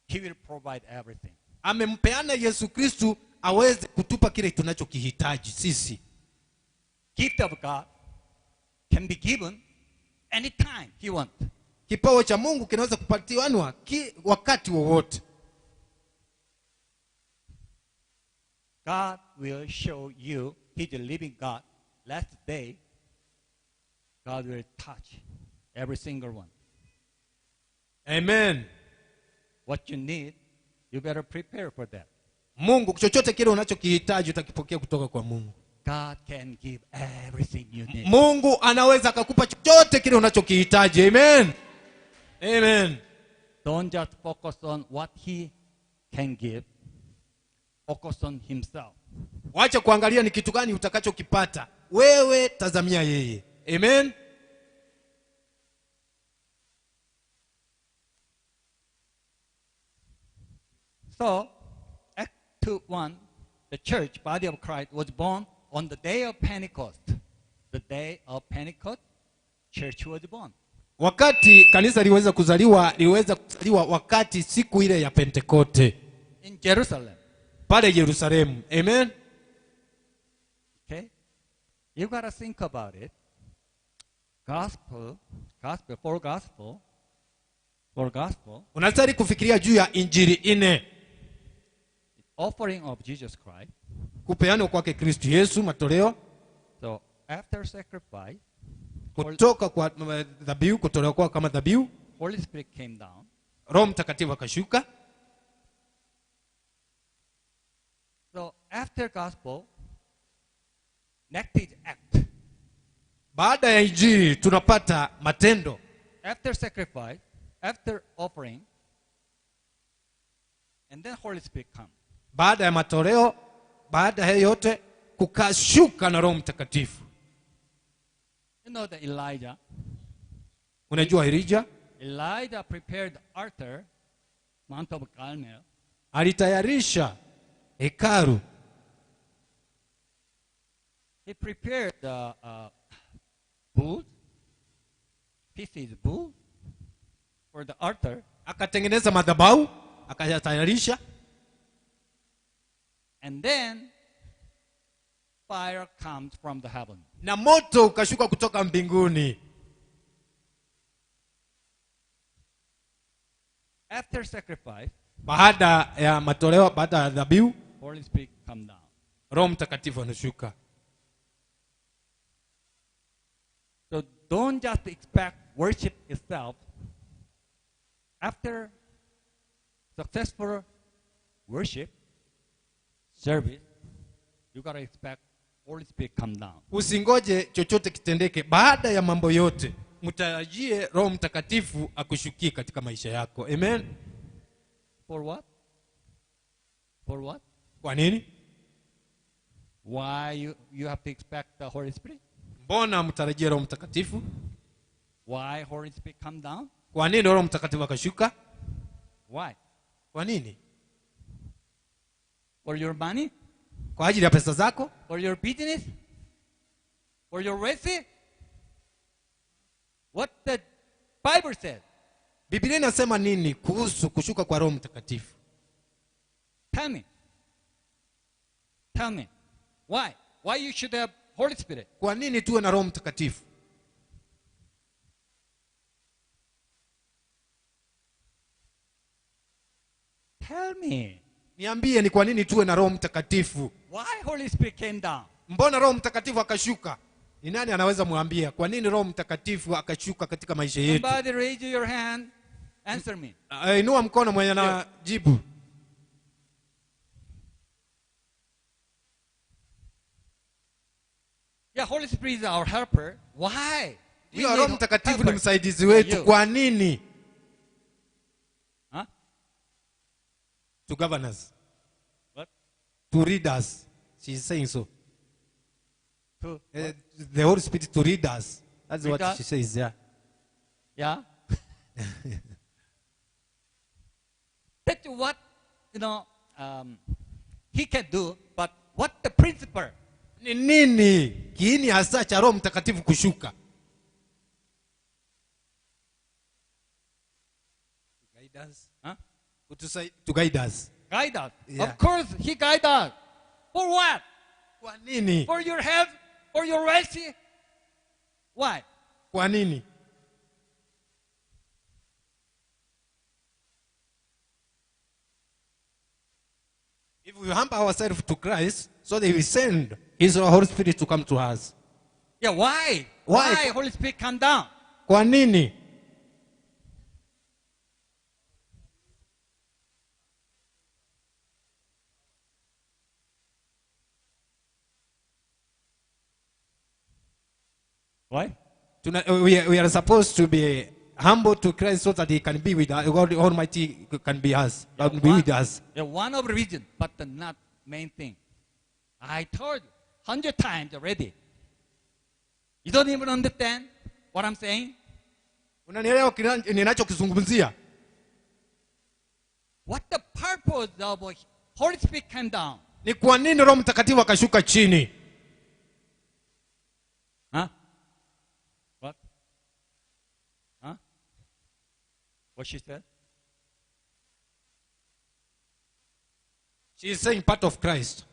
he will provide everything. Amempeana Yesu Kristo aweze kutupa kile tunachokihitaji sisi. Gift of God can be given anytime he wants. Kipawa cha Mungu kinaweza kupatiwanwa wakati wowote. God will show you He's a living God. Last day, God will touch every single one. Amen. What you need, you better prepare for that. Mungu chochote kile unachokihitaji utakipokea kutoka kwa Mungu. God can give everything you need. Mungu anaweza akakupa chochote kile unachokihitaji. Amen. Amen. Don't just focus on what he can give. Focus on himself. Wacha kuangalia ni kitu gani utakachokipata. Wewe tazamia yeye. Amen. So, Acts 2:1, the church, body of Christ, was born on the day of Pentecost. The day of Pentecost, church was born. Wakati kanisa liweza kuzaliwa, liweza kuzaliwa wakati siku ile ya Pentekote. In Jerusalem. Pale Yerusalemu. Amen. Okay. You got to think about it. Gospel, gospel, for gospel, for gospel. Unastahili kufikiria juu ya injili nne. Offering of Jesus Christ. Kupeanwa kwake Kristo Yesu, matoleo. So after sacrifice, kutoka kwa dhabihu, kutolewa kwa kama dhabihu, Holy Spirit came down. Roho Mtakatifu akashuka. So after gospel, next is act. Baada ya injili tunapata matendo. After sacrifice, after offering, and then Holy Spirit come. Baada ya matoleo, baada ya yote kukashuka na Roho Mtakatifu. You know that Elijah. Unajua Elijah? Elijah prepared the altar, Mount of Carmel. Alitayarisha hekalu. He prepared the bull, pieces bull for the altar. Akatengeneza madhabahu, akayatayarisha. And then fire comes from the heaven. Na moto ukashuka kutoka mbinguni. After sacrifice, baada ya matoleo, baada ya dhabihu, Holy Spirit come down. Roho Mtakatifu anashuka. So don't just expect worship itself. After successful worship service, you got to expect Holy Spirit come down. Usingoje chochote kitendeke. Baada ya mambo yote, mtarajie Roho Mtakatifu akushukie katika maisha yako. Amen. For what? For what? Kwa nini? Why you have to expect the Holy Spirit? Mbona mtarajie Roho Mtakatifu? Why Holy Spirit come down? Kwa nini Roho Mtakatifu akashuka? Why? Kwa nini? For your money? Kwa ajili ya pesa zako? For your business? For your wealth? What the Bible says? Biblia inasema nini kuhusu kushuka kwa Roho Mtakatifu? Tell me. Tell me. Why? Why you should have Holy Spirit? Kwa nini tuwe na Roho Mtakatifu? Tell me. Niambie ni kwa nini tuwe na Roho Mtakatifu? Why Holy Spirit came down? Mbona Roho Mtakatifu akashuka? Ni nani anaweza muambia kwa nini Roho Mtakatifu akashuka katika maisha yetu? Somebody raise your hand. Answer me. Inua mkono mwenye anajibu. Yeah, Holy Spirit is our helper. Why? Ndio, Roho Mtakatifu ni msaidizi wetu. Kwa nini? Huh? To govern us. What? To lead us. She's saying so. To the Holy Spirit to lead us. That's what us? She says, yeah. Yeah. That's what, you know, he can do, but what the principle? Ni nini kiini hasa cha Roho Mtakatifu kushuka? To guide us. Huh? To guide us. Guide us. Yeah. Of course, he guide us. For what? Kwa nini? For your health, for your wealth. Why? Kwa nini? we humble ourselves to Christ, so that he will send his Holy Spirit to come to us. Yeah, why? Why? Why Holy Spirit come down? Kwa nini? Why? We are supposed to be humble to Christ so that he can be with us. God Almighty can be us, can be with us. Yeah, one of the reason, but the not main thing. I told you 100 times already. You don't even understand what I'm saying? Unanielewa ninachokizungumzia? What the purpose of Holy Spirit came down? Ni kwa nini Roho Mtakatifu akashuka chini? Huh? What? Huh? What she said? She is saying part of Christ.